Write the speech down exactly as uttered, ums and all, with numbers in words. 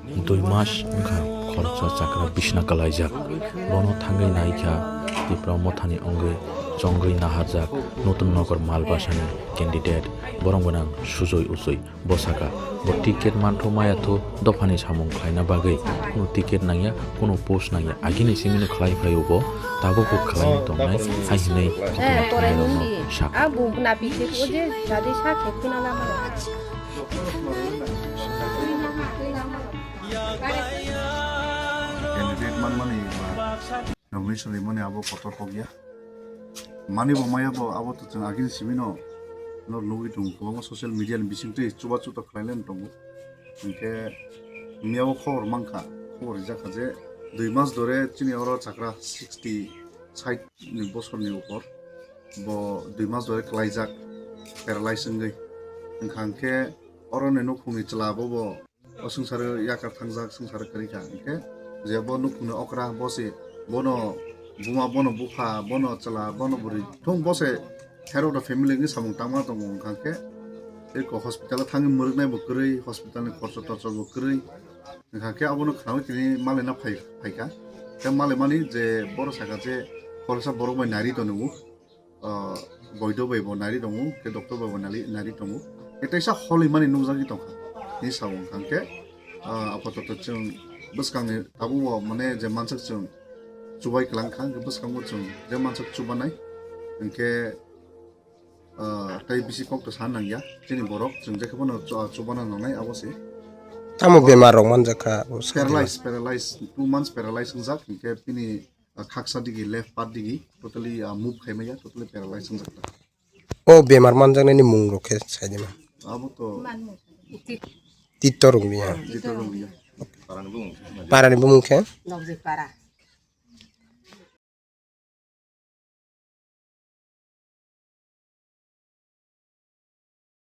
Dui mas wngkha khoroksa chakra bisna kalaijak. Bono thangwi naikha Tipra Mothani wngwi chongwi naharjak Nutun Nagar Malbasani candidate borok gwnang Sujoy Uchoi. Bo sakha, bo ticket manthu mayathu dophani samung khlaina bagwi kuno ticket nangya, kuno post nangya, agini simino khlai phaio bo, tabukbo khlaina tongnai hai hwnwi koktwma thumnairokno sakha. Candidate manmani ba nomination rimani abo kotor kok ya. Mani bo maya bo abo to chwng agini simino no nugwi tongo, kwbangma social media ni bisingtwi chubachu to khlailai tongo. Hinkhe miya o khobor mankha, khobor rijak kha je dui mas dore chini oro chakra sixty side ni bosor ni upor bo dui mas dore klaijak, paralyze wngwi. Wngkha hinkhe oro ni nukhung ni chwla bo bo o swngcharo yakar thangjak, swngcharo kwrwi kha. Hinkhe je bo nukhungni okra, bo se bono buma, bono bupha, bono chwla, bono bwrwi thung, bo se hero da family ni samung tangma tongo. Wngkha khe eko hospital o thangwi mwrwknai bo kwrwi, hospital ni khorcho torcho bo kwrwi. Wngkha khe abono khnaui tini malaina phai, phaikha. Khe malaimani je boro sakha je khoroksa borok bai nari tongo. Ah, boido bai bo nari tongo, khe doctor bai bo nari, nari tongo. Khe teisa holi mani nukjagwi tongkha. Ni sabo wngkha khe, ah, apatot chwng bwskangni tabuk bo mane je mansak chwng chubai kwlangkha, hwnkhe bwskango chwng je mansak chubanai. Hinkhe, ah, tei bisi kok to sana nangya. Chini borok chwng je khe bono chu-, chubana nangnai abo se. Tamo bemar rok manjak kha, bo sakhe. Paralyze, paralyze, two months paralyze wngjak, hinkhe bini ah, khaksa digi, left part digi, totally, ah, move khai maya, totally paralyze wngjak ta. O bemar manjaknani mung rok khe sai di ma. Abo to Tito rung ya. Tito rung ya. Parani bumung khe? Nokjwk para.